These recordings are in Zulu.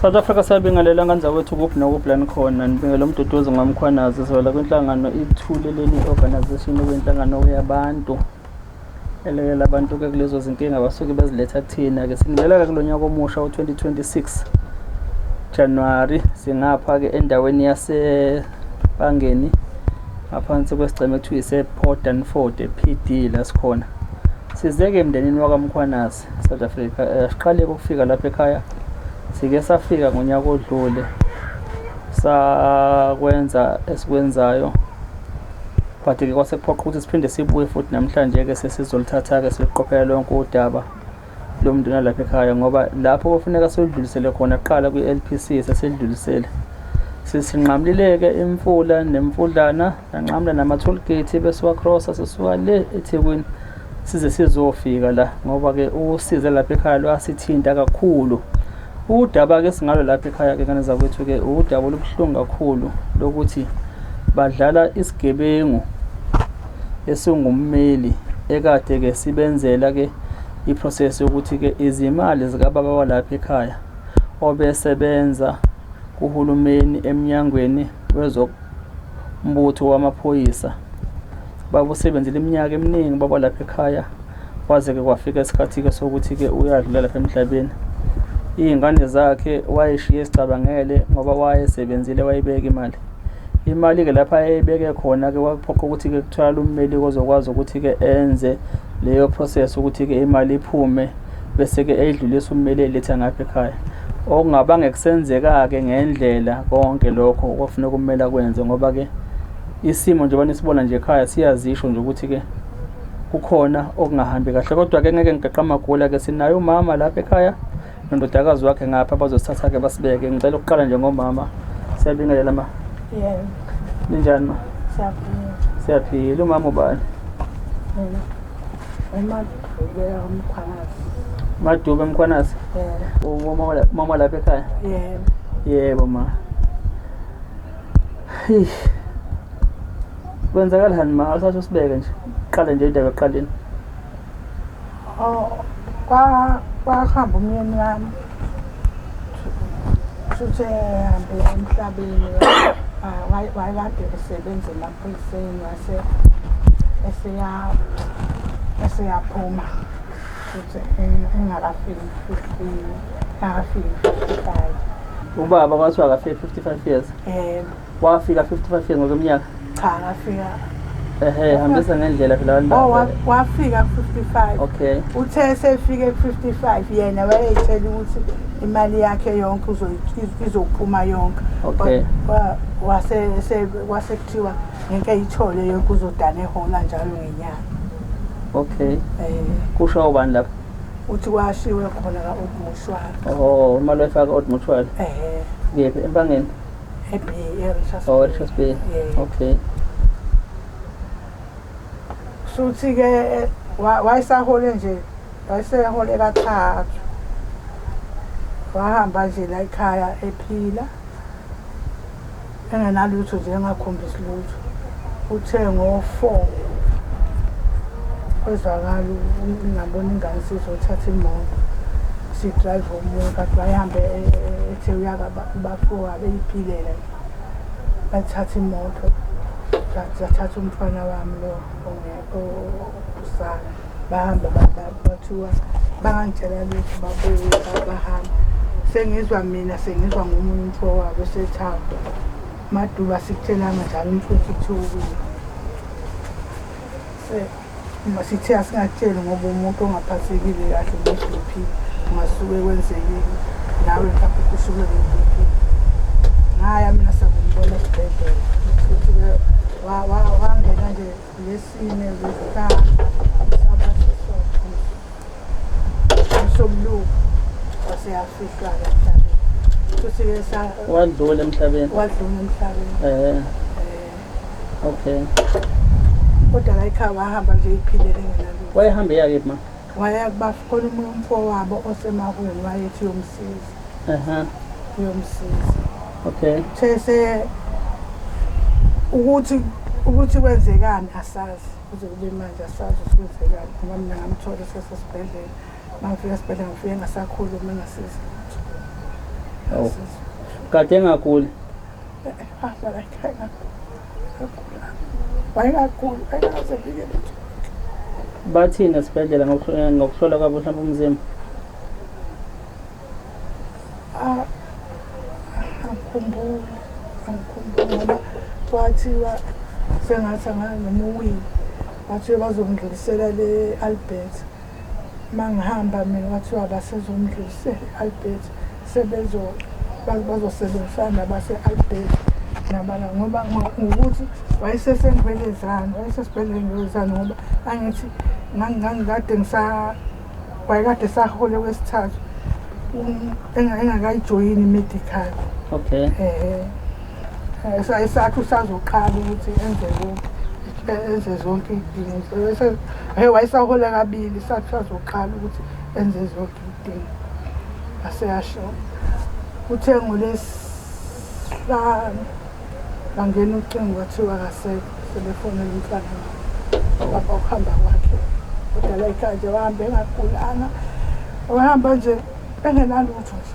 South Africa siyabingelela ngane zakwethu kuphi nokuphi la nikhona nibingela uMduduzi ngaMkhwanazi sivela kwinhlangano iThuleleni Organization okuyinhlangano yabantu elekelela abantu-ke kulezo zinkinga abasuke beziletha kuthina-ke sinibela-ke kulo nyaka omusha u-2026 January singapha-ke endaweni yasePangeni ngaphansi kwesigceme ekuthiwa ise-Port Danford e-PD la sikhona size-ke emndenini wakaMkhwanazi South Africa siqale ukufika lapha ekhaya sike safika ngonyaka odlule sakwenza esikwenzayo but-ke kwase kuphoqa ukuthi siphinde sibuye futhi namhlanje-ke sesizoluthatha-ke siluqophela lonke udaba lomndeni walapha ekhaya ngoba lapho kufuneka siludlulisele khona kuqala kwi-LPC sesidlulisele sisinqamulile-ke imfula nemfudlana sanqamula nama-toll gate besiwacrossa sisuka le eThekwini size sizofika la ngoba-ke usize lapha ekhaya lwasithinta kakhulu. Udaba-ke singalo lapha ekhaya-ke ngane zakwethu-ke udaba olubuhlungu kakhulu lokuthi badlala isigebengu esingummeli ekade-ke sibenzela-ke iprocess yokuthi-ke izimali zikababa walapha ekhaya obesebenza kuhulumeni emnyangweni wezombutho wamaphoyisa. Baba usebenzile iminyaka eminingi baba lapha ekhaya kwaze-ke kwafika isikhathi-ke sokuthi-ke uyadlula lapha emhlabeni. Iy'ngane zakhe wayeshiye zicabangele ngoba wayesebenzile wayibeka imali. Imali-ke lapha ayeyibeke khona-ke kwakuphoqa ukuthi-ke kutholakale ummeli ozokwazi ukuthi-ke enze leyo process ukuthi-ke imali iphume bese-ke eyidlulisa ummeli eyiletha ngapha ekhaya. Okungabange kusenzeka-ke ngendlela konke lokho okwakufuneka ummeli akwenze ngoba-ke isimo njengoba nisibona nje ekhaya siyazisho nje ukuthi-ke kukhona okungahambi kahle kodwa-ke ngeke ngigeqe amagula-ke sinaye umama lapha ekhaya nondodakazi wakhe ngapha bazosithatha-ke basibeke. Ngicela ukuqala nje ngomama. Siyabingelela ma. Yebo. Ninjani ma? Siyaphila. Siyaphila. Umama ubani? Mina. UMadube uMkhwanazi. Madube Mkhwanazi? Yebo. Umama lapha ekhaya? Yebo. Yebo ma. Hey. Kwenzakalani ma? Awuthatha usibeke nje. Qale nje indaba ekuqaleni. Oh, kwa kwahamba umyeni wami. Suthe hambe emhlabeni wayekade esebenza emaphoyiseni wase eseya eseyaphuma futhi engakafiki 50 engakafiki 55. Ubaba kwathiwa akafike 55 years. Yebo. Wafika 55 years ngokweminyaka? Cha, ngafika. Ehhe, hambisa ngendlela phela abantu. Oh, wafika ku-55. Okay. Uthe esefike ku-55 yena wayeyitshela ukuthi imali yakhe yonke izophuma yonke. Okay. Wase kwase kuthiwa ngeke ayithole yonke uzodana ehola njalo ngenyanga. Okay. Kusho ubani lapho? Uthi kwashiwe khona ka-Old Mutual. Oh, imali wayifaka Old Mutual. Ehhe. Kephi eMpangeni? E-B, e-Richards Oh, Richards Bay. Yeah. Okay. Suthi-ke wayesahole nje, wayesehole kathathu. Wahamba nje la ekhaya ephila. Engenalutho nje engakhombisi lutho. Uthe ngo-4 kwezwakala ngabona ingane sizothatha imoto sidrayive omunye kanti wayehambe ethe uyakabafowabo eyiphilela nje. Bathatha imoto zathatha umfana wami lo ongekho usana bahamba bathiwa bangangitshela lutho babuya bahamba sengizwa mina sengizwa ngomunye umfowabo esethawu Maduba sikutshelanga njalo umfowethu kuthiwa ubuye uma sithe asingakutsheli ngoba umuntu ongaphathekile kahle nge-BP ungasuke kwenzekile nawe mhlawumbe kusuke nge-BP ngaya mina sekumbona esibhedlela futhi-ke wangena nje lesine lesihlanu Msombuluko waseyafihlwa-ke emhlabeni futhi-ke wadlula emhlabeni wadlula emhlabeni okay kodwa la ekhaya wahamba nje iphilele ngenalutho wayehambe yakephi ma waya kubakhona omunye umfowabo osemahweni wayethi uyomsiza uyomsiza okay these ukuthi ukuthi kwenzekani asazi kuze kube manje asazi ukuthi kwenzekani ngoba mina ngamthola sesesibhedlela uma ngifika esibhedlela ngifike engasakhulumi engasizi lutho. Awu. Kade engaguli. Ahlala ekhaya ngagula. Wayengaguli, wayengakaze afike lutho. Bathini esibhedlela ngokuhlola kwabo mhlawumbe umzimba? Ah, angikhumbuli, angikhumbuli ngoba kwathiwa sengathi angazi noma uwile. Kwathiwa bazongidlulisela le Albert. Uma ngihamba mina kwathiwa basezomdlulisela e-Albert sebezo bazosebenzisana nabase-Albert nabala ngoba ngokuthi wayesesengwelezane wayesesibhedlela engwelezane ngoba angithi ngangikade ngisa wayekade sahole kwesithathu engakayijoyini i-medical. Okay. Eh esakhe usazoqala ukuthi enze konke enze zonke iy'dingo. Wayesahola kabili sakhe usazoqala ukuthi enze zonke iy'dingo. Aseyashona. Kuthe ngolwesihlanu bangena ucingo kwathiwa akasekho sebefonela umfana wami. Baba ukuhamba kwakhe. Kodwa la ekhaya nje wahamba engagulanga. Wahamba nje engenalutho nje.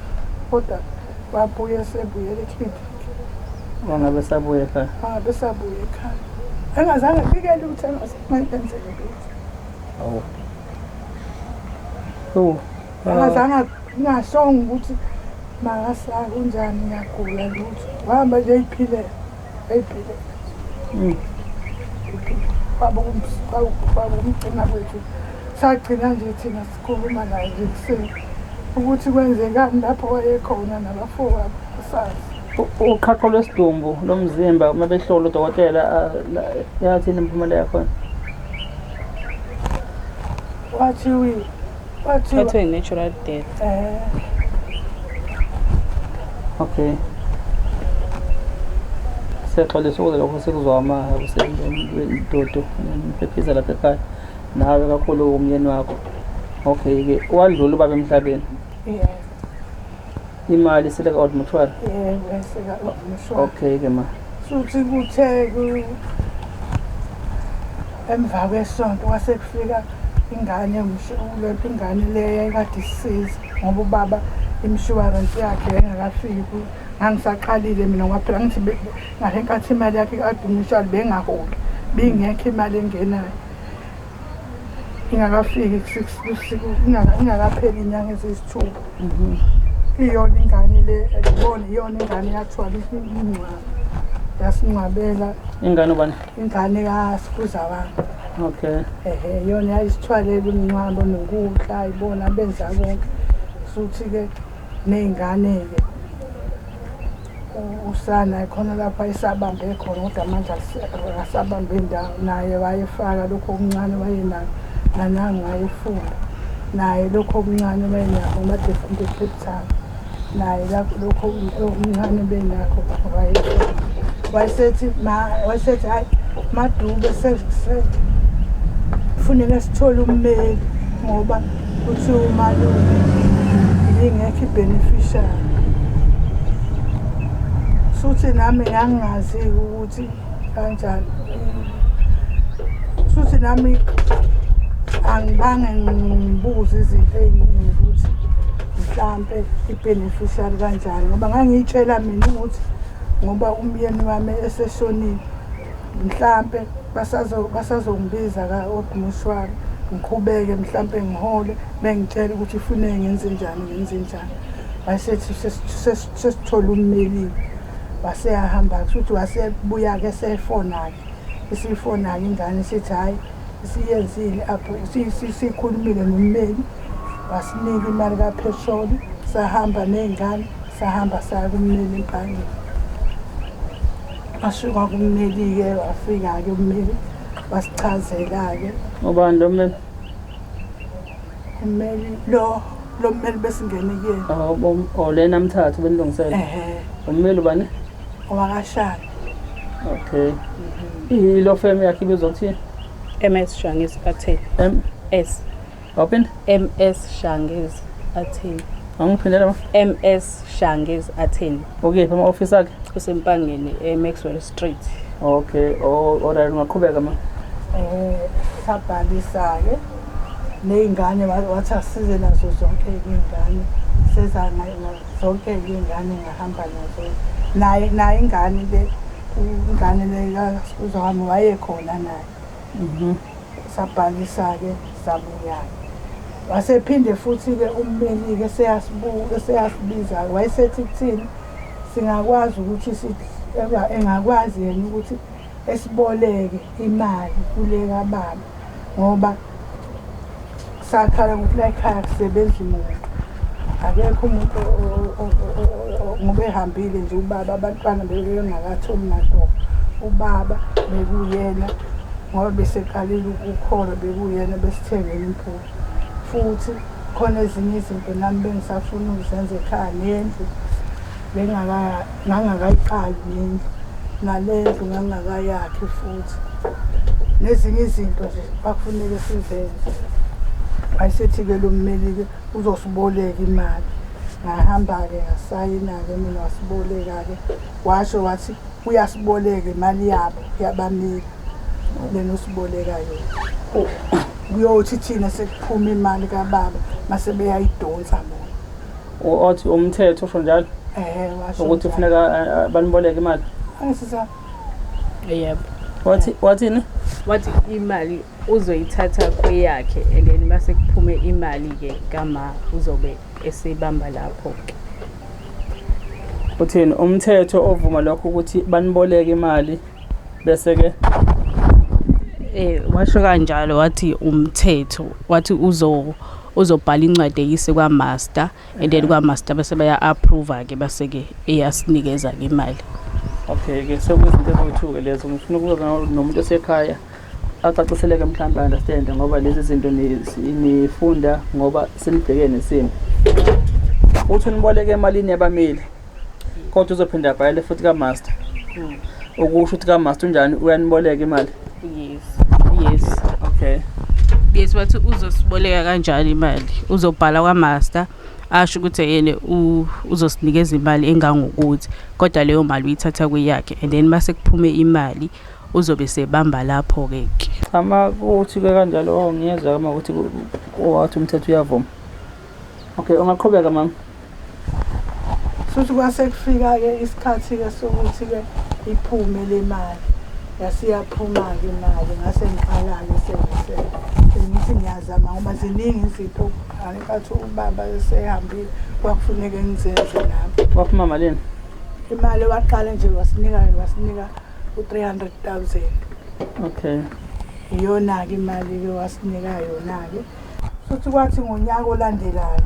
Kodwa wabuye sebuyela eklinikhi. Wangabe sabuya ekhaya. Wangabe sabuya ekhaya. Engazange afike lutho engazange enzeke lutho. Awu. Oh. Engazange ngashongo ukuthi makasa kunjani ngiyagula lutho. Wahamba nje eyiphilela. Eyiphilela. Kwaba umgcina kwethu. Sagcina nje thina sikhuluma naye nje ekuseni ukuthi kwenzekani lapho wayekhona nabafowabo sazi. Uqhaqho lwesidumbu lomzimba uma behlola udokotela yathini imiphumela yakhona? Wathi Kwathiwa i-natural death. Okay. Siyaxolisa ukuze lokho sikuzwa Dudu ngiphephisa lapha ekhaya nawe kakhulu umyeni wakho. Okay-ke wadlula ubaba emhlabeni. Yebo. Imali isele ka-Old Mutual? Yebo, eseka-Old Mutual. Okay-ke ma. Futhi kuthe emva kwesonto kwase kufika ingane ingane le yayikade isisiza ngoba ubaba imshuwarensi yakhe yayingakafiki. Ngangisaqalile mina ngoba phela ngithi ngale nkathi imali yakhe i-Old Mutual bengaholi, bingekho imali engenayo. Ingakafiki ingakapheli inyanga eziyisithupha. Iyona ingane le ngibona iyona ingane yathwala ingcwaba. Yasingcwabela. Ingane ubani? Ingane kaSikhuza wami. Okay. Ehhe iyona yayisithwalela umncwabo nokudla ibona benza konke. Futhi-ke ney'ngane-ke usana khona lapho ayesabambe khona kodwa manje akasabambe indawo naye wayefaka lokho okuncane wayenakho nanangu wayefunda naye lokho okuncane wayenakho ngoba kade efunda eCape Town naye lokho okuncane benakho wayefunda wayesethi wayesethi hhayi Madube kufuneka sithole ummeli ngoba kuthiwa umalume ibingekho i-beneficiary. Suthi nami ngangingazi ukuthi kanjani. Suthi nami angibange ngibuze izinto ey'ningi ukuthi mhlampe i-beneficiary kanjani ngoba ngangiyitshela mina ukuthi ngoba umyeni wami eseshonile mhlampe basazongibiza ka-Old Mutual ngiqhubeke mhlampe ngihole bengitshela ukuthi kufuneke ngenze njani ngenze njani. Wayesethi sesithole ummeli waseyahamba kusho wasebuya-ke esefona-ke isifona-ke ingane isithi hhayi isiyenzile apho sikhulumile nommeli wasinika imali kaphesholi sahamba ney'ngane sahamba saya kummeli eMpangeni. Wasuka kummeli-ke wafika-ke ummeli wasichazela-ke. Ubani lo mmeli? Ummeli lo lo mmeli besingene kuyena. Oh, lena mthathu benilungisela. Ehhe. Ummeli ubani? Owakashana. Okay. Ilo firm yakhe ibizwa kuthini? MS Shangezi Attorney. M S. Awuphinde? MS Shangezi Attorney. Angiphindela ma. MS Shangezi Attorney. Ukephi ama-office akhe? Usempangeni eMaxwell Street. Okay, oh alright ungaqhubeka ma. Sabhalisa-ke ney'ngane wathi asize nazo zonke iy'ngane. Seza zonke iy'ngane ngahamba nazo. Naye naye ingane le ingane le kaSbuza wami wayekhona naye. Sabhalisa-ke sabuya-ke. Wasephinde futhi-ke ummeli-ke seyasibuka seyasibiza-ke wayesethi kuthina singakwazi ukuthi engakwazi yena ukuthi esiboleke imali kule kababa ngoba sakhala ngokuthi la ekhaya akusebenzi muntu akekho umuntu ngoba ehambile nje ubaba abantwana bebengakatholi madoda ubaba bekuyena ngoba beseqalile ukukholwa bekuyena besithengela impuphu futhi khona ezinye izinto nami bengisafuna ukuzenza ekhaya nendlu Ngangakayiqali nendlu, nale ndlu ngangingakayakhi futhi. Nezinye izinto nje kwakufuneka sizenze. Wayesethi-ke lo mmeli-ke uzosiboleka imali. Ngahamba-ke ngasayina-ke mina wasiboleka-ke. Washo wathi uyasiboleka imali yabo yabameli lena osiboleka yona. Kuyothi thina sekuphuma imali kababa mase beyayidonsa bona. Othi umthetho usho njalo Eh washo ukuthi njalo. kufuneka baniboleke imali. Angisisa Yebo. Wathi wathini? Wathi imali uzoyithatha kweyakhe and then mase kuphume imali-ke kama uzobe esebamba lapho-ke. Uthini umthetho ovuma lokho ukuthi baniboleke imali bese ke Washo kanjalo wathi umthetho wathi uzo uzobhala incwadi eyise kwa-master and then kwa-master bese baya-approve-ke base-ke eyasinikeza-ke imali. Okay ke sekuyizinto eziwu-two-ke lezo ngifuna ukubuza nomuntu osekhaya acaciseleke mhlawumbe understand ngoba lezi zinto nifunda ngoba senibhekene nesimo. Uthi uniboleke emalini yabameli kodwa uzophinda abhayele futhi ka-master. Ukusho ukuthi ka-master unjani uyaniboleka imali. Yes. Yes. Okay. Yes, wathi uzosiboleka kanjani imali. Uzobhala kwa-master asho ukuthi yena uzosinikeza imali engangokuthi kodwa leyo mali uyithatha kweyakhe and then mase kuphume imali uzobe sebamba lapho-ke ke. Cha ma kuthi-ke kanjalo oh ngiyezwa uma ukuthi wathi umthetho uyavuma. Okay, ungaqhubeka mama. Futhi kwase kufika-ke isikhathi-ke sokuthi-ke iphume le mali. Yasiyaphuma-ke imali ngase ngiqala-ke sengithi ngiyazama ngoba ziningi izinto ngenkathi ubaba esehambile kwakufuneka ngizenze nami. Waphuma malini? Imali waqala nje wasinika wasinika u-300 000. Okay. Iyona-ke imali-ke wasinika yona-ke. Futhi kwathi ngonyaka olandelayo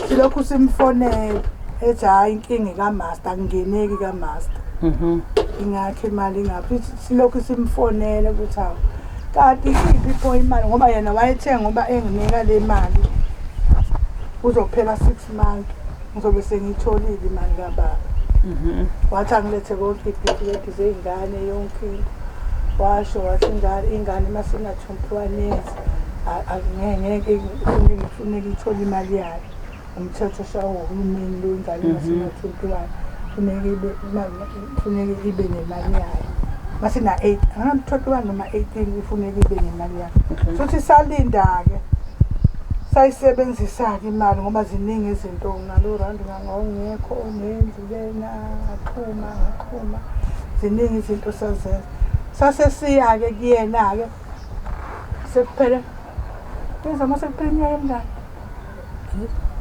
silokhu simfonela ethi hhayi inkinga ikamaster akungeneki kamaster. Ingakho imali ingaphi silokhu simfonela ukuthi hawu kanti iphi pho imali ngoba yena wayethe ngoba enginika le mali kuzophela 6 months ngizobe sengiyitholile imali kababa. Wathi angilethe konke iy'tifiketi zey'ngane yonke into. Washo wathi ingane ingane uma sina-21 years ngeke kufuneka kufuneka ithole imali yayo. Umthetho oshawa uhulumeni lo ingane uma sina-21 funeka ibe kufuneka ibe nemali yayo. Masina-8 angana-21 noma 18 kufuneka ibe nemali yayo. Futhi salinda-ke sayisebenzisa-ke imali ngoba ziningi izinto ngalo randi ngangawungekho nendlu lena ngaxhuma ngaxhuma ziningi izinto sazenza. Sase siya-ke kuyena-ke sekuphele yenza uma sekuphele iminyaka emingaki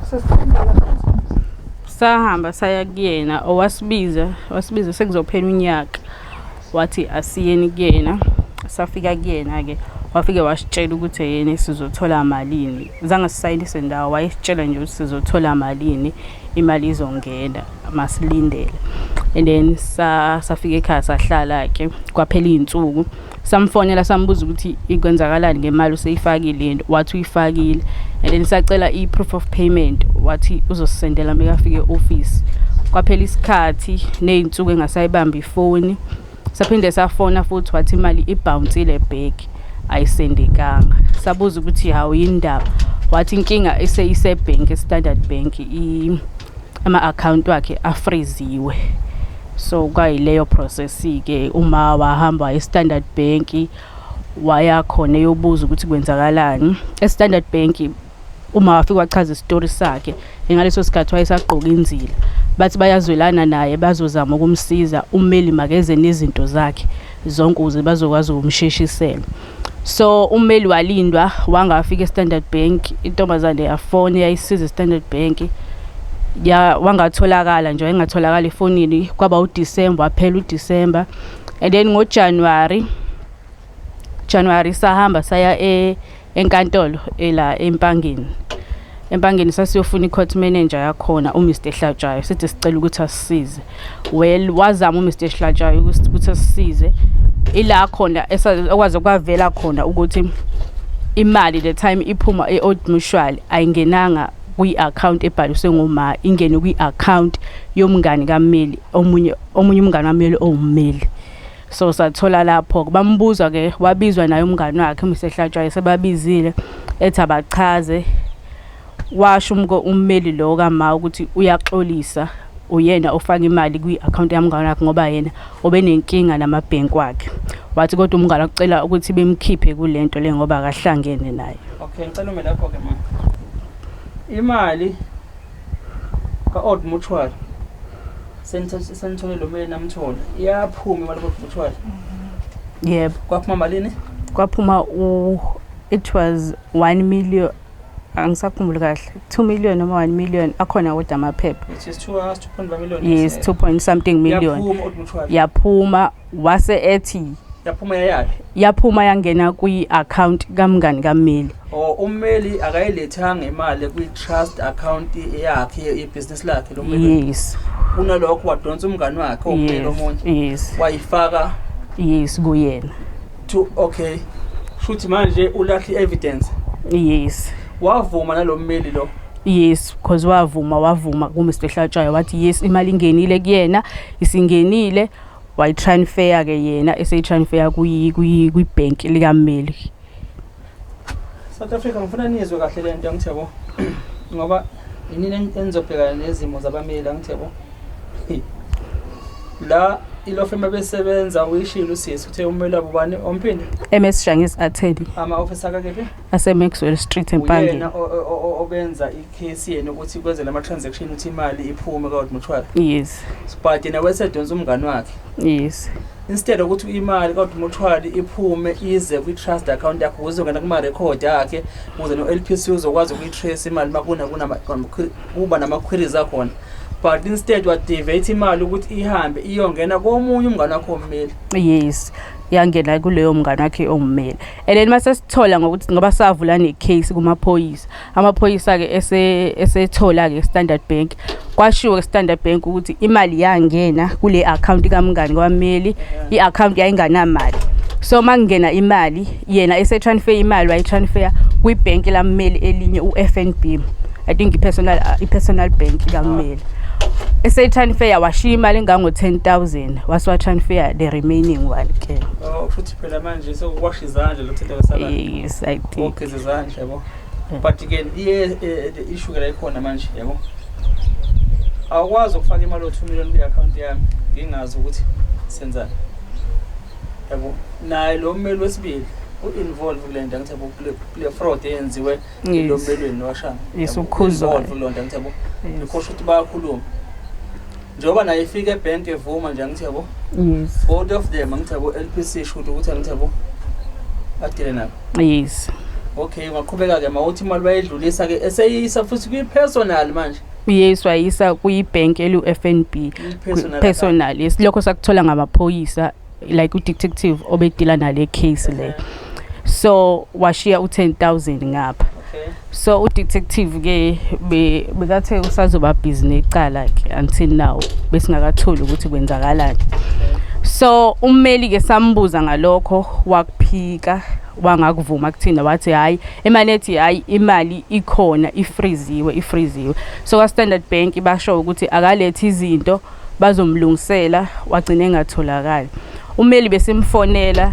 sesiphindela futhi. Sahamba saya kuyena owasibiza wasibiza sekuzophela unyaka wathi asiyeni kuyena safika kuyena-ke wafike wasitshela ukuthi yena sizothola malini zange sisayinise ndawo wayesitshela nje ukuthi sizothola malini imali izongena masilindele and then safika ekhaya sahlala-ke kwaphela iy'nsuku samfonela sambuza ukuthi ikwenzakalani ngemali useyifakile yini wathi uyifakile and then sacela i-proof of payment wathi uzosisendela mekafika e-office kwaphela isikhathi ney'nsuku engasayibamba ifoni saphinde safona futhi wathi imali ibhawunsile back ayisendekanga sabuza ukuthi hawu yini ndaba wathi inkinga eseyisebhenki e-Standard Bank ama-akhawunti wakhe afreeziwe so kwayileyo process-ke uma wahamba e-Standard Bank waya khona eyobuza ukuthi kwenzakalani e-Standard Bank Uma wafika wachaza isitori sakhe, ngaleso sikhathi wayesagqoka inzila. Bathi bayazwelana naye, bazozama ukumsiza, ummeli makeze nezinto zakhe zonke ukuze bazokwazi ukumsheshisela. So ummeli walindwa wangafika e-Standard Bank, intombazane yafona yayisiza e-Standard Bank, ya wangatholakala nje, wayengatholakala efonini. Kwaba uDisemba, waphela uDisemba, and then ngoJanuary January sahamba saya enkantolo ela eMpangeni. EMpangeni sasiyofuna i-court manager yakhona, uMr Hlatshwayo, sithi sicela ukuthi asisize. Well, wazama uMr Hlatshwayo ukuthi asisize. Ila khona okwaze kwavela khona ukuthi imali the time iphuma e-Old Mutual ayingenanga kwi-account ebhaliswe ngoma, ingene kwi-account yomngani kammeli, omunye umngani kammeli owummeli. So sathola lapho bambuza ke, wabizwa naye umngani wakhe uMr Hlatshwayo, sebabizile ethi abachaze. Washo ummeli lo kama ukuthi uyaxolisa, uyena ofaka imali kwi-account yamngani wakhe ngoba yena obenenkinga namabhenki wakhe. Wathi kodwa umngani akucela ukuthi bemkhiphe kulento le ngoba akahlangene naye. Okay, ngicela ume lapho ke ma. Imali ka-Old Mutual senithole lo mmeli namthola, iyaphuma imali ka-Old Mutual? Yebo. Kwaphuma malini? Kwaphuma it was 1 million, angisakhumbuli kahle, 2 million noma 1 million, akhona kodwa amaphepha. It is 2.5 million. Yes, 2 point something million. Yaphuma Old Mutual? Yaphuma, wase ethi Yaphuma yayaphi? Yaphuma yangena kwi-account kamngani kammeli. Oh, ummeli akayilethanga imali kwi-trust account yakhe yebhizinisi lakhe lo mmeli? Yes. Kunalokho wadonsa umngani wakhe owummeli omunye? Yes. Wayifaka? Yes, kuyena. To okay, shuthi manje ulahle i-evidence? Yes. Wavuma nalo mmeli lo? Yes, because wavuma kuMr Hlatshwayo, wathi yes, imali ingenile kuyena, isingenile, wayitransfer ke yena, eseyitransfer kwi-bank likammeli. South Africa, ngifuna nizwe kahle le nto, angithi yabo, ngoba inini enizobhekana nezimo zabameli, angithi yabo. La ilo firm abesebenza, uyishilo usisi, uthe ummeli wabo ubani, omphinde? MS Shangis Attorney. Ama-office akakephi? Ase-Maxwell Street, eMpangeni. Uyena obenza i-case yena ukuthi kwenze lama-transaction ukuthi imali iphume ka-Old Mutual? Yes. But yena wesedonsa umngani wakhe? Yes. Instead ukuthi imali ka-Old Mutual iphume ize kwi-trust account yakho ukuze ungena kuma-record akhe, ukuze no-LPC uzokwazi ukuyi-trace imali uma kuba nama-queries akhona, but instead wadivert imali ukuthi ihambe iyongena komunye umngane wakho ommeli? Yes, yangena kuleyo mngane wakhe ommeli, and then mase sithola ngokuthi ngoba savula ne-case kumaphoyisa, amaphoyisa-ke esethola-ke Standard Bank, kwashiwo Standard Bank ukuthi imali yangena kule account kamngani kwammeli, i-account yayinganamali. So makungena imali, yena ese-transfer imali, wayitransfer kwibhenki lammeli elinye, u-FNB, I think, i-personal bank kammeli. Eseyitransfer washiya imali engango-10 000, wase watransfer the remaining one ke. Oh, futhi phela manje sekuwasha izandla lo thethe wesala. Yes, I think. Ogeza izandla, yabo. But ke iye the issue ke la ikhona manje, yabo, awukwazi ukufaka imali o-2 million kwi-account yami ngingazi ukuthi senzani, yabo. Naye lo mmeli wesibili u-involve kule nto, angithi yabo, kule fraud eyenziwe lo mmelweni washanga. Yes, uKhuzwayo. Involve kuleyo nto, angithi yabo, because ukuthi bayakhuluma njengoba naye ifika ebhenki evuma nje, angithi yabo. Both of them, angithi yabo, LPC should ukuthi, angithi yabo, adile nabo. Okay, ungaqhubeka-ke mawuthi imali bayidlulisa-ke, eseyisa futhi kwi-personal manje? Yes, wayisa kuyibhenki eliwu-FNB. Kwi-personal. Personal, yes. Lokho sakuthola ngamaphoyisa, like udetective obedila nale case le. So washiya u-10 000 ngapha. So udetective ke bekathe usazoba busy necala ke, until now besingakatholi ukuthi kwenzakalani. So ummeli ke sambuza ngalokho, wakuphika, wangakuvuma kuthina, wathi hayi, imali ethi hayi, imali ikhona, ifreeziwe, ifreeziwe. So ka Standard Bank basho ukuthi akalethe izinto bazomlungisela, wagcina engatholakali ummeli. Besimfonela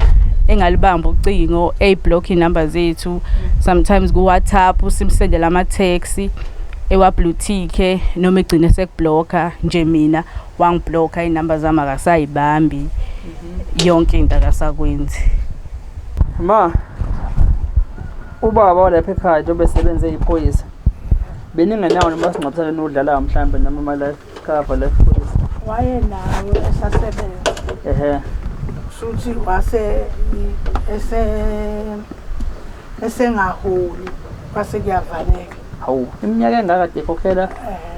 engalibamba ucingo, eyiblock inumber zethu, sometimes ku WhatsApp simsendela ama text ewa-blue tick, noma egcine sekublocka nje. Mina wangiblocka, inumber zami akasayibambi, yonke into akasakwenzi. Ma Ubaba walapha ekhaya njengoba esebenze iphoyisa, beningenawo noma singcwabisane nodlalayo mhlambe noma ama-life cover, life policy? Wayenawo esasebenza. Ehhe. Kushuthi wase ese esengaholi kwase kuyavaleka. Hawu, iminyaka engaka kade ekhokhela,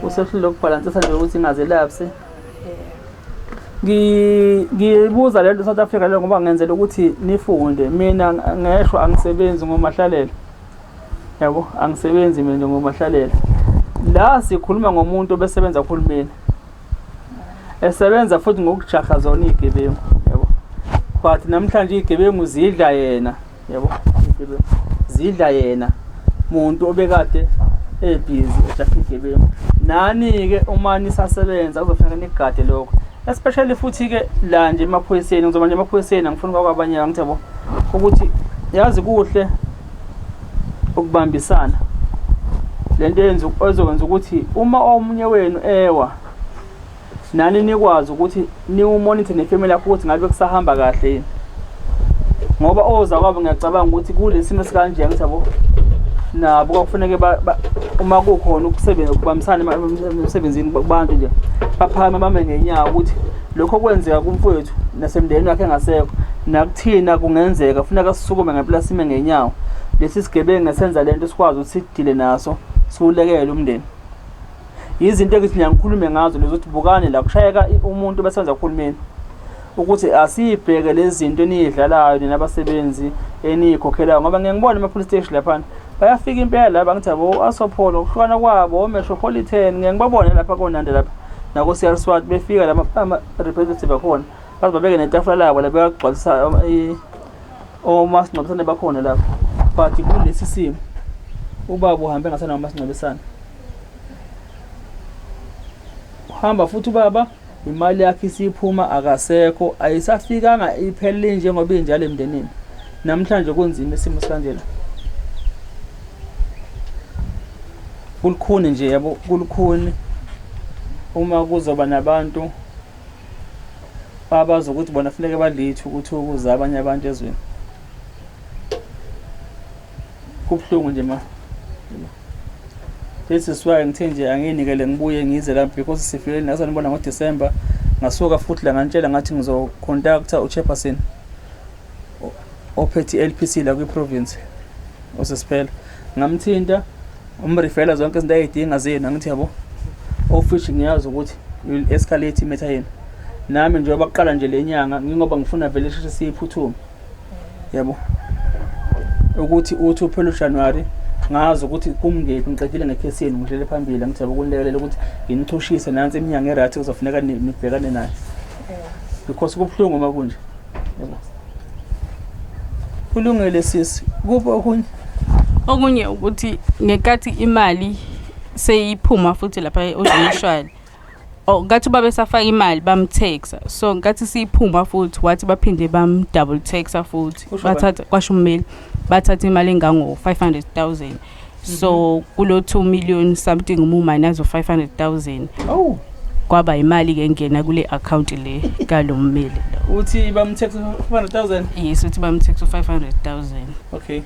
usehluleka ukubhalansisa nje ukuthi ingaze lapse. Ngiyibuza lento South Africa le ngoba ngenzela ukuthi nifunde. Mina ngeshwa angisebenzi ngomahlalela. Yabo, angisebenzi mina nje ngomahlalela. La sikhuluma ngomuntu obesebenza kuhulumeni. Esebenza futhi ngokujaha zona izigebengu, yabo. But namhlanje izigebengu zidla yena. Yabo, izigebengu zidla yena muntu obekade ebhizi ejaha izigebengu. Nani-ke uma nisasebenza kuzofuneka nigade lokho, especially futhi-ke la nje emaphoyiseni. Ngizoba nje emaphoyiseni, angifuni kwakwabanye, angithi yabo ukuthi yazi kuhle ukubambisana lento yenza ezokwenza ukuthi uma omunye wenu ewa, nani nikwazi ukuthi niwu-monitor ne-family yakho ukuthi ngabe kusahamba kahle yini, ngoba oza kwabo ngiyacabanga ukuthi kulesi simo esikanje, angithi yabo, nabo kwakufuneke uma kukhona ukusebenza ukubambisana emsebenzini kubantu nje baphakame bame ngenyawo ukuthi lokho okwenzeka kumfowethu nasemndenini wakhe engasekho nakuthina kungenzeka, funeka sisukume ngempela sime ngenyawo, lesi sigebengu esenza lento sikwazi ukuthi sidile naso, siwulekele umndeni. Izinto engithi mina ngikhulume ngazo lezo, ukuthi bukani la kushayeka umuntu besenza kuhulumeni, ukuthi asiyibheke lezi zinto eniyidlalayo nina abasebenzi eniyikhokhelayo, ngoba ngeke ngibone ama-police station laphana bayafika impela laba, ngithi yabo Assupol ukuhlukana kwabo o-Metropolitan, ngeke ngibabone lapha koNanda lapha nako-CR Swart befika lama ama-representative akhona, baze babeke netafula labo la beyagcwalisa omasingcwabisane bakhona lapha. But kulesi simo ubaba uhambe engasenawo umasingcwabisane, uhamba futhi ubaba imali yakhe isiphuma akasekho, ayisafikanga iphelele njengoba injalo emndenini. Namhlanje kunzima isimo sikanjena, kulukhuni nje yabo, kulukhuni uma kuzoba nabantu abazi ukuthi bona funeke badle ithukuthuku zabanye abantu ezweni. Kubuhlungu nje ma. This is why ngithe nje anginikele ngibuye ngize la, because sifike nasanibona ngoDecember, ngasuka futhi la ngantshela ngathi ngizocontacta uchairperson ophethe i-LPC la kwi-province osesiphela, ngamthinta umrefela zonke izinto ayidinga zenu, angithi yabo, of which ngiyazi ukuthi will escalate i-matter yenu. Nami njengoba kuqala nje le nyanga, ngingoba ngifuna vele sheshe siyiphuthume, yabo, ukuthi uthi uphela uJanuary ngazi ukuthi kumngephi, ngiqedile ngekhesi yenu, ngidlele phambili, angithi yabo, kunilekelela ukuthi nginichushise nansi iminyanga e-right kuzofuneka nibhekane nayo, because kubuhlungu uma kunje, yabo. Kulungile sisi, kuphi okunye? Okunye ukuthi ngenkathi imali seyiphuma futhi lapha e-Old Mutual, oh, ngathi babesafaka imali bamtaxa, so ngathi siyiphuma futhi wathi baphinde bam double taxa futhi. Kusho bani? Bathatha, kwasho ummeli, bathatha imali engango 500,000, so kulo 2 million something uma minus 500,000 Oh, kwaba imali ke engena kule account le kalommeli lo. Uthi bamtax 500,000? Yes, uthi bamtaxa 500,000. Okay,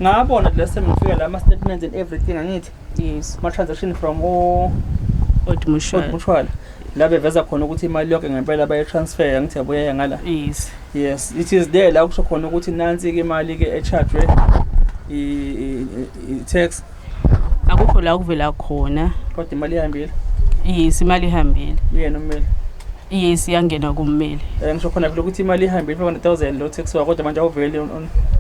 ngabona last time ngifika la ama statements and everything, angithi? Yes. Ama transaction from o Old Mutual. Old Mutual la beveza khona ukuthi imali yonke ngempela baye-transfer, angithi yabuya ngala? Yes. Yes, it is there la kusho khona ukuthi nansi-ke imali-ke e-charge i-tax. Akukho la kuvela khona. Kodwa imali ihambile. Yes, imali ihambile. Uyena ummeli? Yes, iyangena kummeli. Ngisho khona phela ukuthi imali ihambile, 500,000 lo tax wakho, kodwa manje awuveli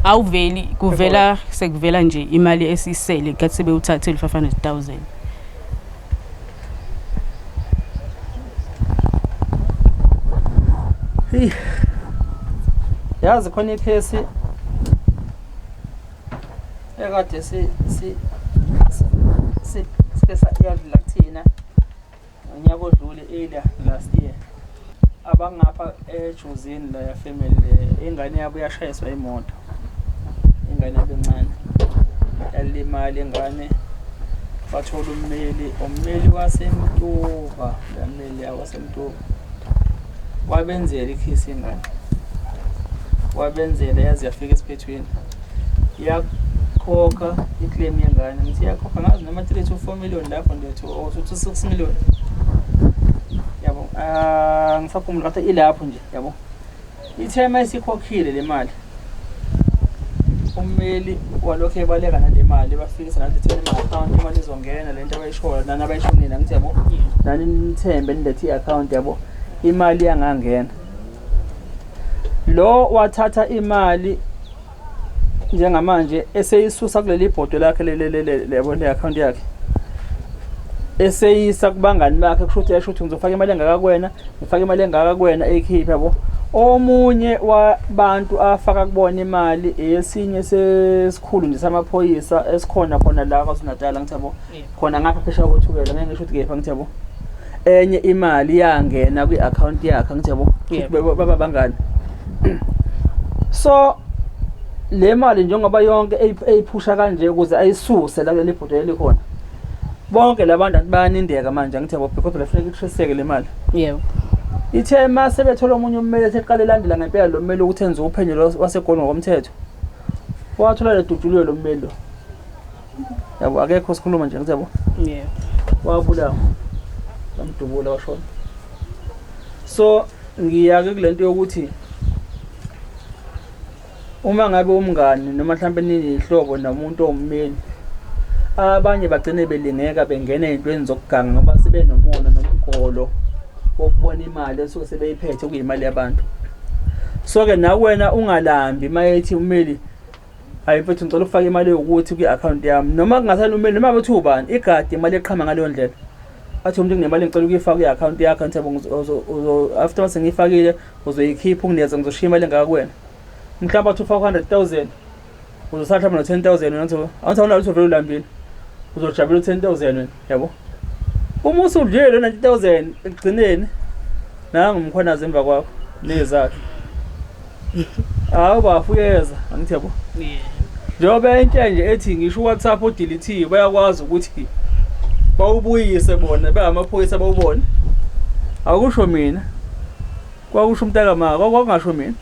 Awuveli, kuvela sekuvela nje imali esisele ngenkathi sebewuthathile 500,000. Hey. Yazi khona ikhesi ekade si si si sike sayadlula kuthina ngonyaka odlule, earlier last year, abangapha eJozini la family le, ingane yabo yashayiswa imoto, ingane yabo encane yalimala ingane, bathola ummeli, ummeli waseMtuba, la mmeli waseMtuba wabenzela ikhisi ingane, wabenzela yaze yafika esiphethweni. Yayikhokha i-claim yengane, ngithi iyakhokha ngazi noma 3 to 4 million lapho nje to or to 6 million. Yabo, ah ngisakhumbula kahle ilapho nje, yabo. Ithe uma isikhokhile le mali, ummeli walokhu ebaleka nale mali bafikisa nathi thena ema-akhawunti imali izongena le nto abayishoyo nani abayishonile angithi yabo nani nithembe nilethe i-akhawunti yabo imali yangangena lo wathatha imali njengamanje eseyisusa kuleli bhodwe lakhe lebo le-akhawunti yakhe eseyisa kubangani bakhe kusho ukuthi esho ukuthi ngizofaka imali engaka kuwena ngifake imali engaka kuwena eyikhiphe yabo omunye wabantu afaka kubona imali esinye sesikhulu nje samaphoyisa esikhona khona la KwaZulu-Natal angithi yabo khona ngapha phesheya koThukela ngeke ngisho ukuthi kephi angithi yabo enye imali yangena kwi-akhawunti yakhe angithi yabo baba bangani so le mali njengoba yonke eyiphusha kanje ukuze ayisuse la kuleli bhodwe elikhona bonke labantu anti bayanindeka manje angithi yabo because lefuneka ikusheseke le mali yebo ithe uma sebethola omunye ummeli ethi eqale elandela ngempela lo mmeli ukuthi enze uphenyo lo waseGoli ngokomthetho wathola ledutshuliwe lo mmeli lo yabo akekho sikhuluma nje ngithi yabo yebo wabulawa bamdubula washona so ngiyake kulento yokuthi Uma ngabe umngani noma mhlampe ninihlobo nomuntu owummeli, abanye bagcine belingeka bengena ey'ntweni zokuganga ngoba sebenomona nomgolo wokubona imali esuke sebeyiphethe kuyimali yabantu. So-ke nakuwena ungalambi uma ethi ummeli, hhayi mfethu ngicela ukufaka imali ewukuthi kwi-akhawunti yami, noma kungasani ummeli noma ngabe kuthiwa ubani, igade imali eqhama ngaleyo ndlela. Athi umuntu nginemali engicela ukuyifaka kwi-akhawunti yakho, angithi yabo after mase ngiyifakile uzoyikhipha unginikeze ngizoshiya imali engaka kuwena. Mhlawumbe athi ufaka 100,000 uzosala mhlawumbe no-10,000 wena uthi awuthi awunalo lutho vele ulambile uzojabula u-10,000 wena yabo uma usudlile lo 90,000 ekugcineni nangu umkhwanazi emva kwakho nezakhe hawu bafu uyeza angithi yabo njengoba entshe nje ethi ngisho uWhatsApp udelete bayakwazi ukuthi bawubuyise bona bengamaphoyisa bawubone akusho mina Kwakusho umntakama, kwakungasho mina.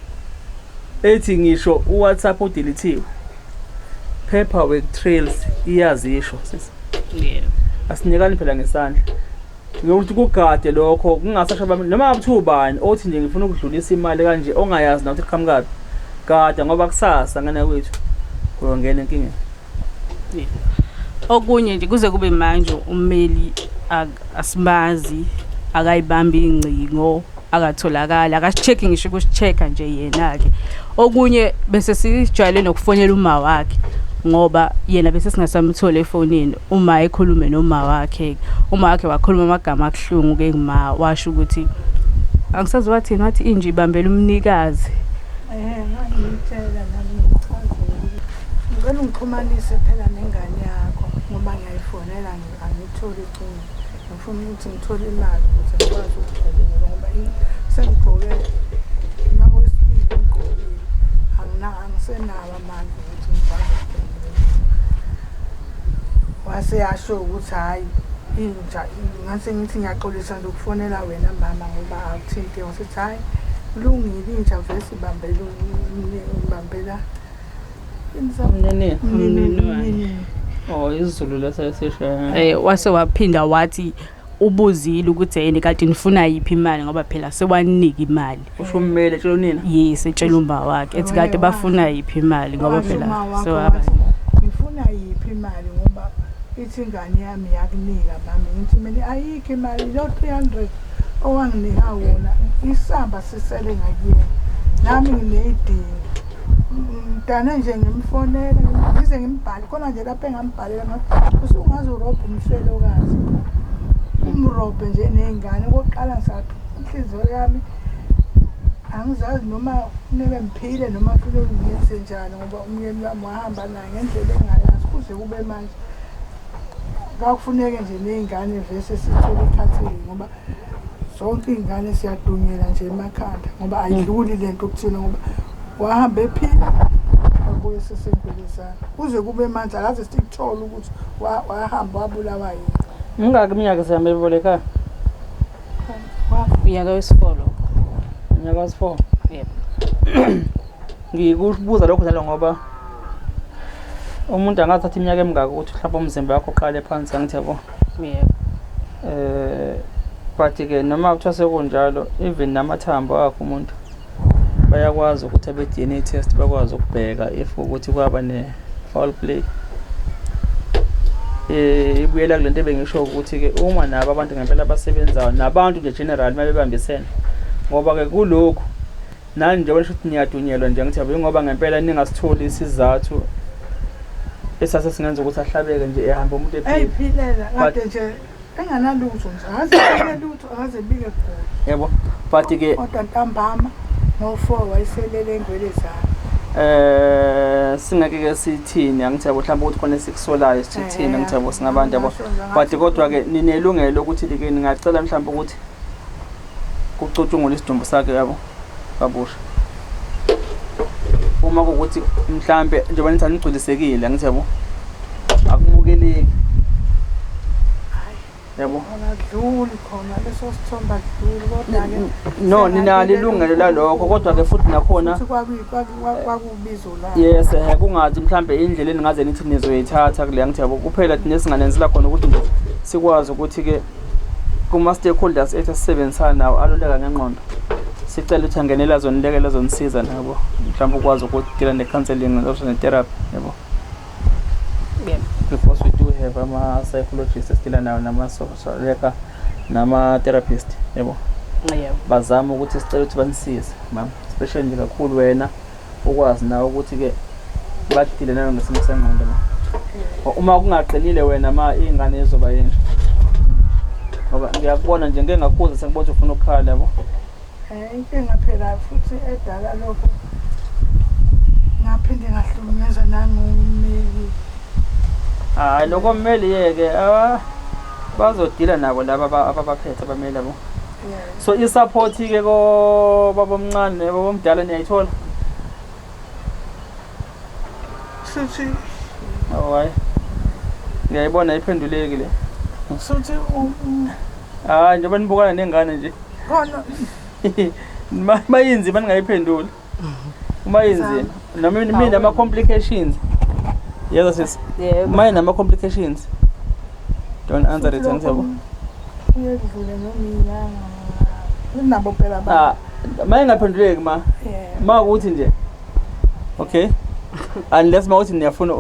Ethi ngisho uWhatsApp udelithiwe. Paperwork trails iyazisho sisi. Yebo. Asinikani phela ngesandla. Ngokuthi kugade lokho kungasasho bami noma kuthiwa ubani othi nje ngifuna ukudlulisa imali kanje ongayazi nawe ukuthi iqhamukaphi. Gada ngoba kusasa ngane kwethu uyongena enkingeni. Okunye nje kuze kube manje ummeli asimazi akayibambi ingcingo akatholakali akasi-check-i ngisho ukusi-check-a nje yena-ke. Okunye bese sijwayele nokufonela uma wakhe ngoba yena bese singasamtholi efonini uma ekhulume noma wakhe-ke. Uma wakhe wakhuluma amagama abuhlungu-ke kuma washo ukuthi angisazi wathini wathi inja ibambela umnikazi. Ngangimtshela nami ngimchazela ukuthi ngicela ungixhumanise phela nengane yakho ngoba ngiyayifonela angitholi ucingo. Ngifuna ukuthi ngithole imali ukuze ngikwazi ukugqoka ngoba sengigqoke unyaka wesibili ngigqokile. Angisenawo amandla ukuthi ngikwazi ukugqoka. Wase yasho ukuthi hhayi inja ngase ngithi ngiyaxolisa nje ukufonela wena mama ngoba awuthinte wasithi hhayi kulungile inja vese ibambela ibambela Umnini. Umnini. Oh, isiZulu leso esisho. Wase waphinda wathi ubuzile ukuthi yena kade nifuna yiphi imali ngoba phela sewanika imali. Usho ummeli etshela unina. Yes, etshela umba wakhe ethi kade bafuna yiphi imali ngoba Washo phela uma wakho sewaba wathi, ngifuna yiphi imali ngoba ithi ingane yami yakunika mami ngithi mina ayikho imali lo 300 owanginika wona isamba sisele ngakuyena nami ngineyidingo mntana nje ngimfonele ngize ngimbhale khona nje lapho engambhalela ngathi usungaze urobhe umfelokazi umrobhe nje ney'ngane okokuqala ngisathi inhliziyo yami angizazi noma funeke ngiphile noma funeke ngenze njani ngoba umyeni wami wahamba naye ngendlela engingayazi kuze kube manje kwakufuneke nje ney'ngane vese sithole ikhathile ngoba zonke iy'ngane siyadunyela nje emakhanda ngoba ayidluli le nto kuthina ngoba wahamba ephila wabuye sesengwelezana kuze kube manje akaze sikuthole ukuthi wahamba wabulawa yini. Mingaki iminyaka sihambe eboleka ekhaya? Unyaka wesi-four lo. Unyaka wesi-four? Yebo. Ngikubuza lokho njalo ngoba Umuntu angathatha iminyaka emingaki ukuthi mhlawumbe umzimba wakho uqale phansi, angithi yabo? Yebo. But-ke noma kuthiwa sekunjalo, even namathambo akho umuntu bayakwazi ukuthi abe-DNA test bakwazi ukubheka if ukuthi kwaba ne-foul play. Ibuyela kule nto ebengisho ukuthi-ke uma nabo abantu ngempela abasebenzayo nabantu nje general uma bebambisene, ngoba-ke kulokhu nani njengoba nisho ukuthi niyadunyelwa nje, angithi yabo, ingoba ngempela ningasitholi isizathu esase singenza ukuthi ahlabeke nje ehambe umuntu ephila. Eyiphilela kade nje enganalutho nje, akaze ebike lutho, akaze ebike kugula. Yebo, but-ke Kodwa ntambama ngo-4 wayeselele engwelezane. Singeke ke sithini, angithi yabo, mhlawumbe ukuthi khona esikusolayo sithini, angithi yabo, singabantu yabo, but kodwa-ke ninelungelo ukuthi ke ningacela mhlawumbe ukuthi kucutshungulwe isidumbu sakhe, yabo, kabusha, uma kuwukuthi mhlambe njengoba nithi anigculisekile, angithi yabo, akumukeleki, yabo. Khona kudluli khona leso sithombe, akudluli, kodwa-ke No, ninalo ilungelo lalokho, kodwa-ke futhi nakhona futhi kwakubizo lwakhe. Yes, kungathi mhlambe indlela eningaze nithi nizoyithatha kule, angithi yabo, kuphela thina esinganenzela khona ukuthi nje sikwazi ukuthi-ke kuma-stakeholders ethu esisebenzisana nawo aluleka ngengqondo, sicele ukuthi angenele azonilekela, azonisiza nabo, mhlawumbe ukwazi ukudila ne-counselling also ne-therapy, yabo. Yebo. Because we do have ama-psychologists esidila nawo, nama-social worker, nama-therapist, yabo. Yebo. Bazame ukuthi sicele ukuthi banisize, mama, especially nje kakhulu wena, ukwazi nawe ukuthi-ke badile nawe ngesimo sengqondo, ma uma kungaqinile wena, ma iy'ngane izoba yinje, ngoba ngiyakubona nje, ngike ngakhuza, sengibona ukuthi ufuna ukukhala, yabo. Inkinga phela futhi edala lokho, ngaphinde ngahlukunyezwa nangummeli. Hhayi, lokho mmeli yeke bazodila nabo laba ababaphethe abameli, yabo. So i-support-ke kobaba omncane nobaba omdala niyayithola? Futhi Oh, hayi, ngiyayibona iphenduleki le. Futhi Hayi, njengoba nibukana nengane nje, khona mayinzima ningayiphenduli uma inzima, noma mina ama-complications, yeza sisi. Yebo. Uma inama-complications, don't answer it, angithi yabo. Uyedlule noma inyanga nabo phela ba Ah, ma ingaphenduleki, ma ma ukuthi nje okay, unless ma uthi niyafuna,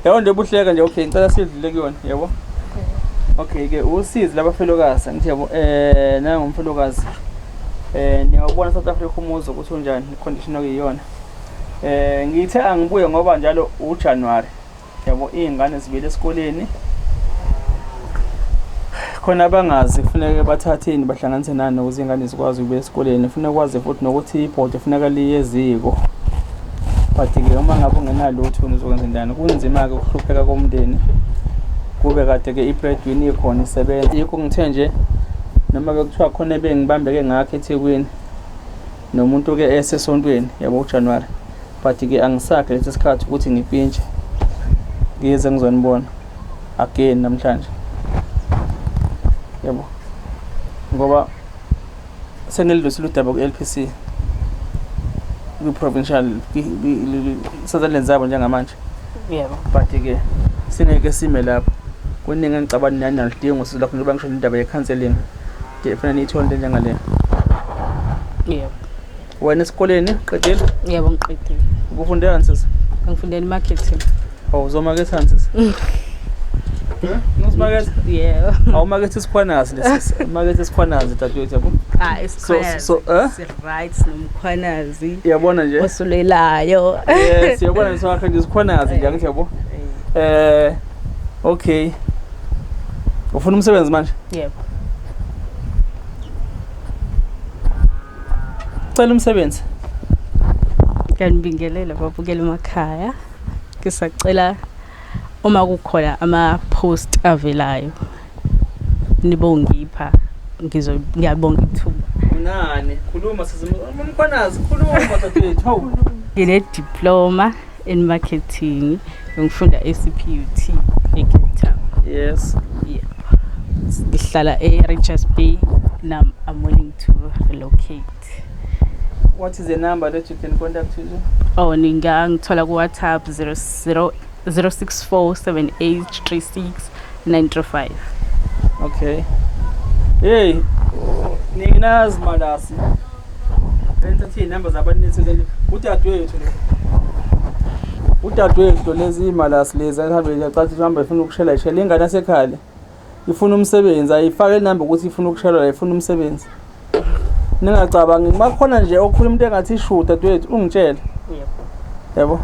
yabo nje buhleka nje. Okay, ngicela sidlule kuyona, yabo. Okay ke, usizi labafelokazi, angithi yabo, nangumfelokazi, niyawubona South Africa umuzi ukuthi unjani, condition okuyiyona. Ngithe angibuye ngoba njalo uJanuary, yabo, iy'ngane zibuyele esikoleni, khona abangazi kufuneka bathatheni bahlanganise nani ukuze iy'ngane zikwazi ukubuya esikoleni. Kufuneka kwazi futhi nokuthi ibhodi kufuneka liye eziko, but-ke uma ngabe ungenalutho uzokwenza njani? Kunzima-ke ukuhlupheka komndeni, kube kade-ke i-breadwinner ikhona isebenza. Yikho ngithe nje noma bekuthiwa khona ebengibambeke ngakho eThekwini nomuntu-ke esesontweni, yabo, uJanuwari, but-ke angisakhe lesi sikhathi ukuthi ngipintshe ngize ngizonibona again namhlanje, yabo, ngoba senilidlulisile udaba ku-LPC, kwi-provincial, sezandleni zabo njengamanje. Yebo. But-ke singeke sime lapho, kuningi engicabanga nani naludinga usizo lakho, njengoba ngisho indaba ye-counselling kufanele niyithole into enjengaleyo. Yebo. Wena esikoleni qedile? Yebo, ngiqedile. Ubufundelani, sisi? Ngifundela i-marketing. Oh, uzomakethani, sisi? Uzimaketha? Yebo. Awumakethe isikhwanazi lesisi, umakethe isikhwanazi, dadewethu, yabo. Ah, So, eh? Si-right nomkhwanazi. Uyabona nje. Osulelayo. Yes, uyabona nje, wakhe nje isikhwanazi nje, angithi yabo. Okay, ufuna umsebenzi manje? Yebo. Cela umsebenzi. Ngiyanibingelela babukela emakhaya. Ngisacela uma kukhona ama-post avelayo nibongipha, ngizo ngiyabonga ithuba. Unani? Khuluma sisi, umkhwanazi, khuluma dadewethu, hawu. Ngine diploma in marketing, ngifunda e-CPUT eCape Town. Yeah. Ngihlala e-Richards Bay. Now I'm willing to relocate. What is the number that you can contact you? Oh, ningangithola ku WhatsApp 00 064 7836 935. Okay. Hey, nina zimalasi. Enza inamba zabantu nithe udadewethu lo. Udadewethu lezi imalasi lezi ahambe yacathi ihamba ifuna ukushela ishela ingane yasekhaya le. Ifuna umsebenzi ayifake inamba ukuthi ifuna ukushelwa ifuna umsebenzi. Ningacabangi makukhona nje okhuluma into engathi ishu dadewethu ungitshele. Yebo. Yabo.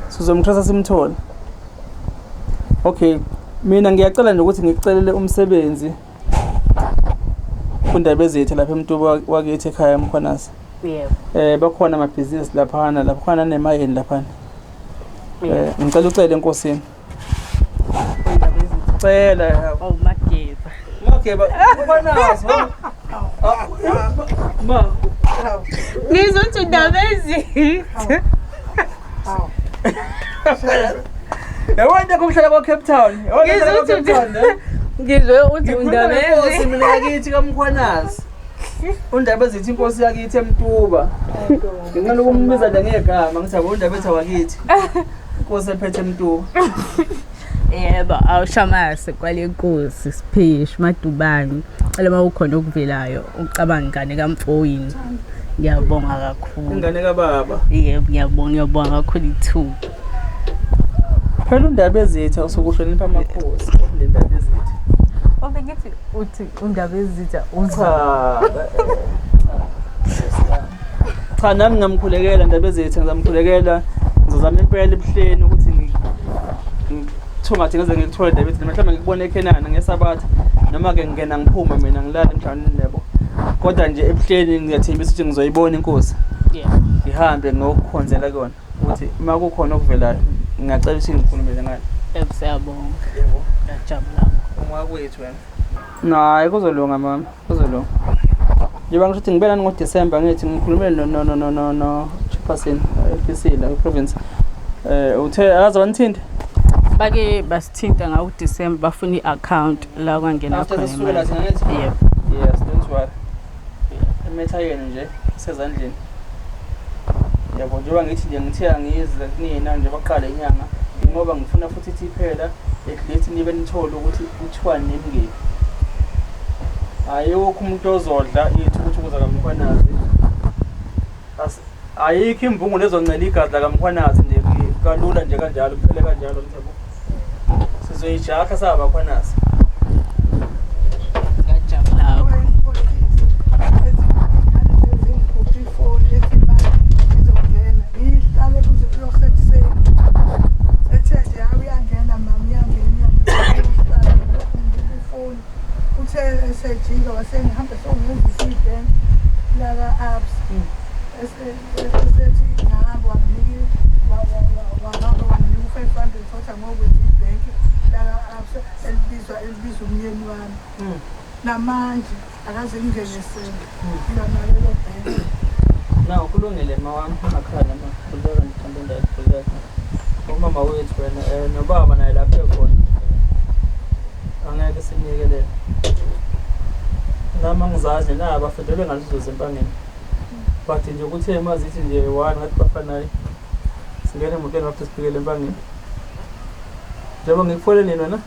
Sizomthatha simthole. Okay. Mina ngiyacela nje ukuthi ngikucelele umsebenzi kundaba ezethu lapha eMtuba wakithi ekhaya eMkhwanazi. Yebo. Bakhona amabhizinisi laphana, lapha khona nemayini laphana. Yebo. Ngicela ucele enkosini. Indaba ezethu. Cela. Oh, Mageba. Mageba, Mkhwanazi. Ma, Ngizothi indaba ezethu. Hawu. Yabo into yokuhlala kwa Cape Town. Yabo into Ngizothi Cape Town. Eh? Ngizwe uthi Ngikhuluma undaba nenkosi ezethu. mina yakithi kaMkhwanazi. Undaba ezithi inkosi yakithi eMtuba. Nginqena ukumbiza nje ngegama ngithi yabo undaba ethi wakithi. Inkosi ephethe eMtuba. Yebo, awushamase kwale nkosi siphishi madubane. Cela uma ukhona okuvelayo ucabanga ingane kamfowini. Ngiyabonga kakhulu. Ingane kababa. Yebo, ngiyabonga, ngiyabonga kakhulu ithuba. Phela undaba ezithi usukuhlonipha amakhosi. Le ndaba ezithi. Obe ngithi uthi undaba ezitha Cha. Cha nami ngingamkhulekela ndaba ezithi ngizamkhulekela. Ngizozama impela ebuhleni ukuthi ngithungathe ngize ngikuthole ndaba ezithi mhlawumbe ngikubone eKhenana ngesabatha noma ke ngingena ngiphuma mina ngilale mhlawumbe nebo. Kodwa nje ebuhleni ngiyathembisa ukuthi ngizoyibona inkosi. Yebo. Ngihambe ngokukhonzela kuyona ukuthi uma kukhona okuvelayo ngingacela ukuthi ngikhulumele ngayo. Yebo, siyabonga. Yebo. Ngiyajabula. Ungakwethu wena. Hayi kuzolunga mama, kuzolunga. Njengoba ngisho ukuthi ngibe nani ngoDisemba ngithi ngikhulumele no no no no no no chairperson LPC la province. Uthe akaze wanithinta Bake basithinta ngawo December bafuna i-account la kwangena after khona sesisuke la imali. thina ngithi. Yebo. Yes, don't worry. Imetha yenu nje isezandleni. Yabo njengoba ngithi nje ngithe angiyize kunina nje baqala inyanga ngoba ngifuna futhi ithi iphela at least nibe nithole ukuthi kuthiwa nimngephi. Ayikho umuntu ozodla iy'thukuthuku zakaMkhwanazi. Ayikho imbungulu ezoncela igazi lakaMkhwanazi nje kalula nje kanjalo kuphele kanjalo mthebo. Sizoyijakha sabakhwanazi. Ngiyajabula kakhulu. Ngihlale kuze kuyosekuseni. Ethe nje hayi uyangena mama uyangena uyangena ifoni. Uthe esejika wasengihambe songenzisa ibhenki laka-Absa. Esethi ngahamba wanginika wahamba wanginika u-500 wathi angokwenza ibhenki laka-Absa elibizwa elibiza umyeni wami. Namanje akaze ngingenisele lona lelo bhenki. Naw, kulungile ma wami ungakhala ma. Khululeka ngithanda indawo khululeka. Umama wethu wena nobaba naye lapho ekhona. Angeke sinikelele. Nami angizazi naba bafedelwe ngalezo zempangeni. But nje ukuthi mazithi nje one ngathi bafanayo. Singene emotweni after sifikele empangeni. Njengoba ngikufonele nini wena?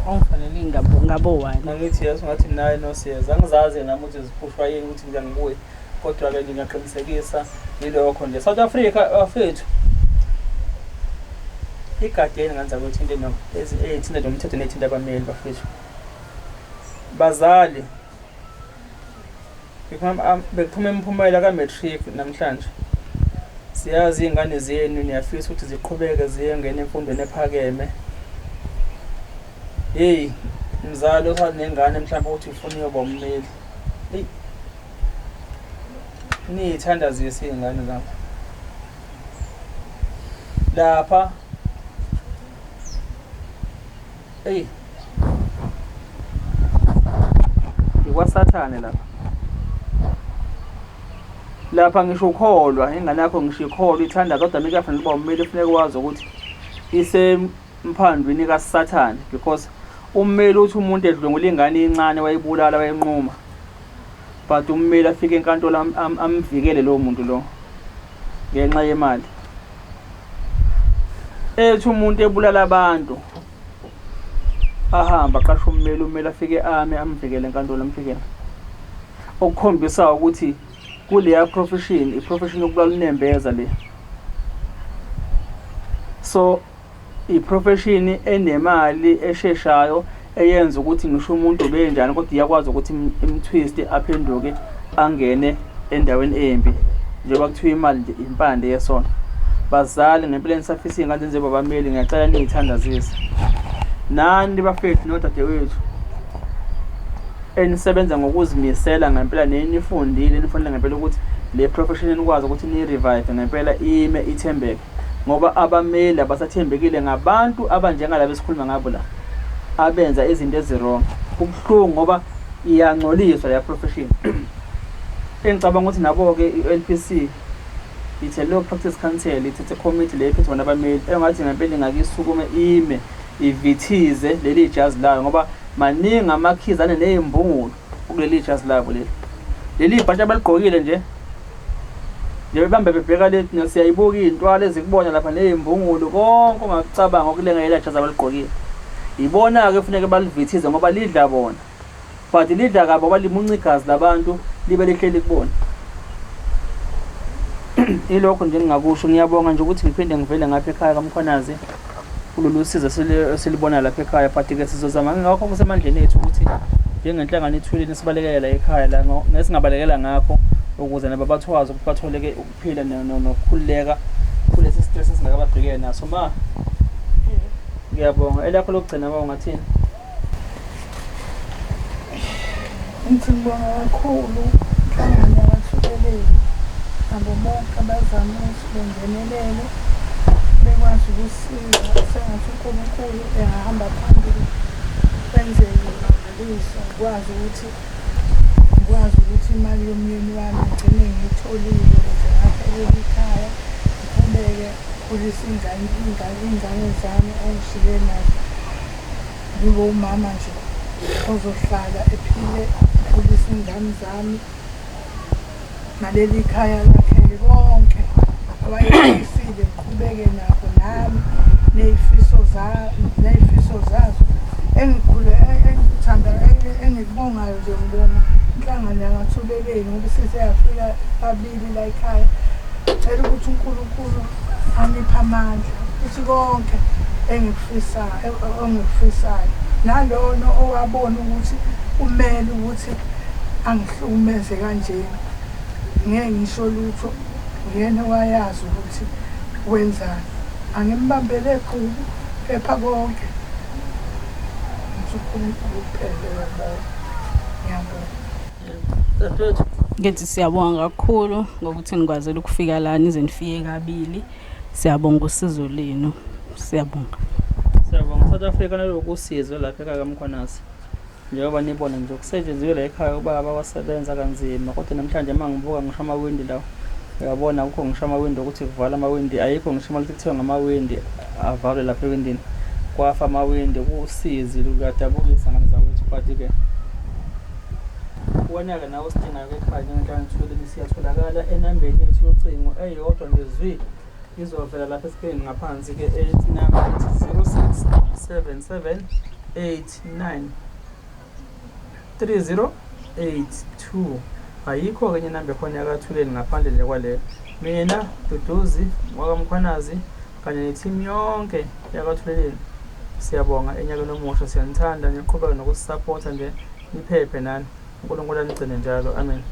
Ongifanele ngabo ngabo one. Nangithi yes ngathi naye no siyeza. Angizazi nami ukuthi ziphushwa yini ukuthi ngiya ngibuye. Kodwa-ke ngingaqinisekisa yilokho nje. South Africa bafethu. Igadeni nganza ukuthi into eyithinta nomthetho neyithinta abameli bafethu. Bazali bekuphuma imiphumela ka-matric namhlanje. Siyazi iy'ngane zenu niyafisa ukuthi ziqhubeke ziyongena emfundweni ephakeme. Hey, mzali osanengane mhlawumbe ukuthi ufuna uyoba ummeli. Hey. Niyithandazise iy'ngane zakho. Lapha hey ikwasathane lapha. Lapha ngisho ukholwa ingane yakho ngisho ikholwa ithanda kodwa mike kufanele uba ummeli kufuneka wazi ukuthi isemphandwini kaSathane because ummeli uthi umuntu edlwengula ingane encane wayibulala wayinquma. But ummeli afike enkantolo amvikele lowo muntu lo ngenxa yemali. Ethi umuntu ebulala abantu ahambe aqashe ummeli, ummeli afike ame amvikele enkantolo amvikele. Okukhombisa ukuthi kuleya profession, i-profession yokubulala unembeza le. So i-profession enemali esheshayo eyenza ukuthi ngisho umuntu ubenjani kodwa iyakwazi ukuthi imtwist aphenduke angene endaweni embi njengoba kuthiwa imali nje impande yesono. Bazali ngempela nisafisa iy'ngane zenze babameli ngiyacela niyithandazise. Nani bafethu nodadewethu enisebenza ngokuzimisela ngempela nenifundile nifonela ngempela ukuthi le profession enikwazi ukuthi niyi-revive ngempela ime ithembeke ngoba abameli abasathembekile ngabantu abanjengalaba esikhuluma ngabo la abenza izinto ezi-wrong. Kubuhlungu ngoba iyangcoliswa leya profession. Engicabanga ukuthi nabo-ke i-L_P_C ithe Law Practice Council ithethe committee le ephethe bona abameli engathi ngempela ingake isukume ime ivithize leli jazi layo ngoba maningi amakhizane nezimbungulu kuleli jazi labo leli. Leli bhantshi abaligqokile nje nje bebambe bebheka le siyayibuka iy'ntwala ezikubona lapha ney'mbungulu konke ongakucabanga okulenga lela jazi abaligqokile. Yibona-ke kufuneke balivithize ngoba lidla bona. But lidla kabi ngoba limunca igazi labantu libe lihleli kubona. Ilokho nje engingakusho ngiyabonga nje ukuthi ngiphinde ngivele ngapha ekhaya kaMkhwanazi kulolu sizo esilibona lapha ekhaya but ke sizozama ngakho kusemandleni ethu ukuthi njengenhlangano ithuleni sibalekele la ekhaya la ngesingabalekela ngakho ukuze nabo bathwazi ukuthi bathole-ke ukuphila nokukhululeka kulesi stress esingake babhekene naso. Ma, ngiyabonga. Elakho lokugcina ma ungathini? Ngithi ngibonga kakhulu inhlangano yakwaThubeleni nabo bonke abazama ukuthi bengenelele bekwazi ukusiza sengathi uNkulunkulu engahamba phambili kwenzeke imangaliso ngikwazi ukuthi ngikwazi ukuthi imali yomyeni wami ngigcine ngiyitholile ukuze ngakhe leli khaya ngiqhubeke ngikhulise ingane iy'ngane zami engishiye nazo. Ngibe umama nje ozohlala ephile ekhulisa iy'ngane zami naleli khaya lakhe konke awayefisile ngiqhubeke nakho nami ney'fiso ney'fiso zazo engikhule engikuthanda engikubongayo nje ngibonga inhlangano yakaThubeleni ngoba isize yafika kabili la ekhaya. Ngicela ukuthi uNkulunkulu aniphe amandla ukuthi konke engikufisayo engikufisayo nalona owabona ukuthi kumele ukuthi angihlukumeze kanjena ngeke ngisho lutho uyena owayazi ukuthi wenzani angimbambele qhubu kepha konke ngithi uNkulunkulu kuphela uyabona ngiyabonga. Dadewethu. Ngithi siyabonga kakhulu ngokuthi nikwazile ukufika la nize nifike kabili. Siyabonga usizo lenu. Siyabonga. Siyabonga South Africa naloku usizo lapha ekhaya kaMkhwanazi. Njengoba nibona nje kusetshenziwe la ekhaya ubaba wasebenza kanzima kodwa namhlanje uma ngibuka ngisho amawindi lawo uyabona akukho ngisho amawindi okuthi kuvala amawindi ayikho ngisho imali kuthiwa ngamawindi avalwe lapha ewindini kwafa amawindi kusizi lukadabukisa ngane zakwethu but-ke Wena-ke nawe osidingayo ekhaya njengenhlangano Thuleleni siyatholakala enambeni yethu yocingo eyodwa nje zwi izovela lapha esikrini ngaphansi-ke ethi namba ethi 0677 89 3082 ayikho-ke enye inamba ekhona yakaThuleni ngaphandle nje kwaleyo. Mina Duduzi wakaMkhwanazi kanye nethimu yonke yakaThuleleni siyabonga enyakeni omusha siyanithanda niqhubeke nokusisapotha nje niphephe nani uNkulunkulu anigcine njalo amen.